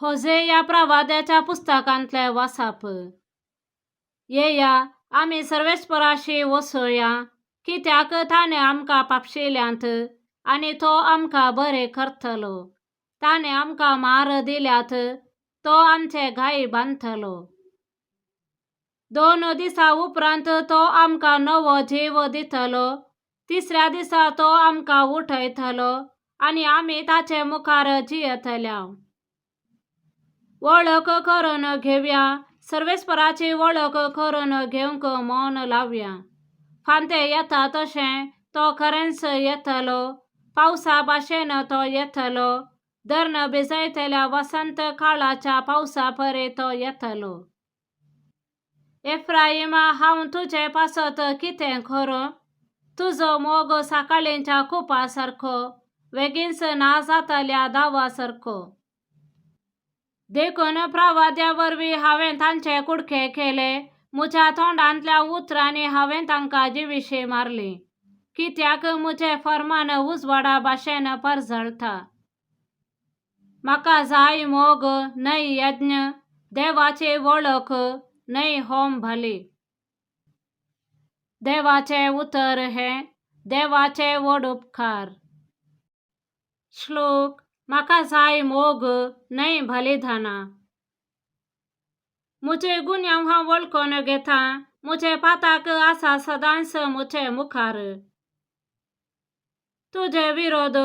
होझे ह्या प्रवाद्याच्या पुस्तकांतलें वाचप. येया, आमी सर्वेस्पराशी वसोया, कित्याक ताणें आमकां पापशिल्यांत आनी तो आमकां बरें करतलो. ताणें आमकां मार दिल्यात, तो आमचे घाय बांदतलो. 2 दिसां उपरांत तो आमकां नवो जीव दितलो. तिसऱ्या दिसा तो आमकां उठयतलो आनी आमी ताचे मुखार जियेतल्या. वळख करून घेवया, सर्वेस्पराची वळख करून घेवंक मन लावया. फांते येता तशें तो खरेंच येतलो, पावसा भाशेन तो येतलो, धरण भिजयतल्या वसंत काळाच्या पावसा परी तो येतलो. एफ्राइमा, हांव तुजे पासत कितें करूं? तुजो मोग सकाळींच्या कुपा सारको, वेगींच ना जातल्या दावा सारको. देखून प्रवाद्या वरवीं हांवें तांचे कुडके केले, म्हज्या तोंडांतल्या उतरांनी हांवें तांकां जिविशी मारली, कित्याक म्हजें फर्मान उजवाडा भाशेन परजळटा. म्हाका जाय मोग, न्हय यज्ञ, देवाची वळख, न्हय होम बली. देवाचें उतर हें. देवाचे व्हड उपकार. श्लोक. म्हाका जाय मोग, न्हय बलिदानां. म्हजे गुन्यांव हांव वळखून घेता, म्हजें पाताक आसा सदांच म्हजे मुखार. तुजे विरोध,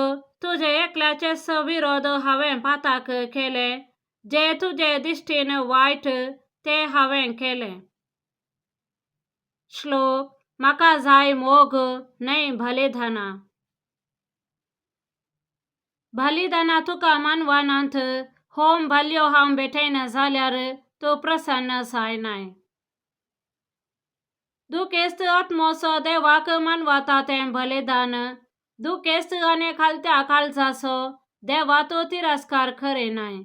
तुजे एकल्याचेच विरोध हांवें पाताक केले, जे तुजे दिश्टीन वायट तें हांवें केलें. श्लोक. म्हाका जाय मोग, न्हय बलिदानां. बलिदानां तुका मानवनात, होम बल्यो हांव भेटयना जाल्यार तूं प्रसन्न जायनाय. दुखेस्त आत्मोसो देवाक मानवता तें बलिदान, दुखेस्त आनी खालत्या काळजाचो देवा तूं तिरस्कार करिनाय.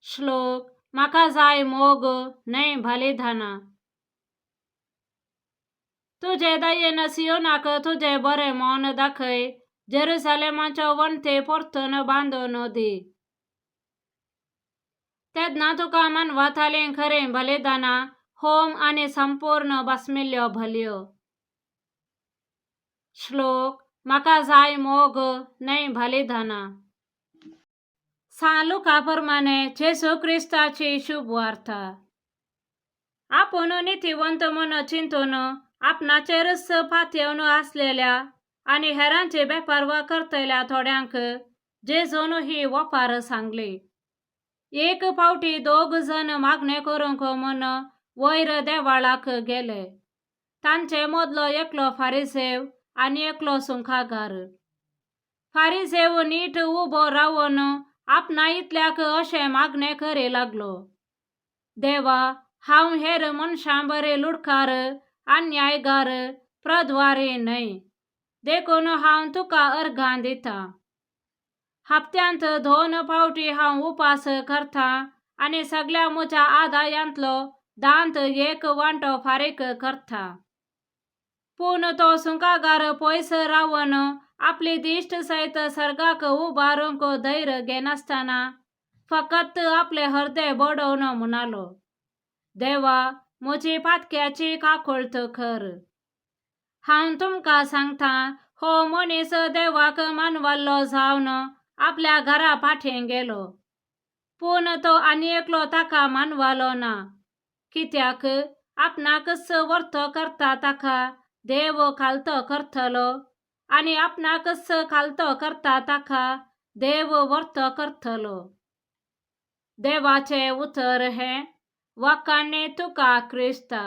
श्लोक. म्हाका जाय मोग, न्हय बलिदानां. तुजे दयेन सियोनाक तुजें बरें मन दाखय, जेरुसलेमाच्यो वण्टी परतून बांदून दी. तेन्ना तुका मानवतालीं खरीं बलिदानां, होम आनी संपूर्ण भस्मिल्ल्यो बलयो. श्लोक. म्हाका जाय मोग, न्हय बलिदानां. सांत लुका प्रमाणे जेजू क्रिस्ताची शुभ वार्ता. आपूण नितीवंत म्हूण चिंतून आपणाचेरच पातयेवन आसलेल्या आनी हेरांची बेपर्वा करतल्या थोड्यांक जेजून ही ओपार सांगली. एक फावटी दोग जण मागणें करूंक म्हूण वयर देवाळाक गेले. तांचे मदलो एकलो फारिसेव आनी एकलो सुंकागार. फारिसेव नीट उबो रावन आपणा इतल्याक अशें मागणें करी लागलो, देवा, हांव हेर मनशां बरी लुडकार, अन्यायगार, प्रद्वारी न्हय, देखून हांव तुका अर्घां दितां. हप्त्यांत 2 फावटी हांव उपास करतां आनी सगल्या म्हज्या आदायांतलो दांत एक वांटो फारीक करता. पूण तो सुंकागार पयस रावन आपली दिश्ट सयत सर्गाक उबारूंक धैर्य घेनासतना फकत आपलें हृदय बडोवन म्हणालो, देवा, म्हजी पातक्याची काकुळट कर. हांव तुमकां सांगता, हो मनीस देवाक मानवल्लो जावन आपल्या घरा फाटीं गेलो, पूण तो आनी एकलो ताका मानवलो ना. कित्याक आपणाकच वर्तो करता ताका देव खालतो करतलो आनी आपणाकच खालतो करता ताका देव वर्तो करतलो. देवाचें उतर हें. वाखाणणी तुका क्रिस्ता.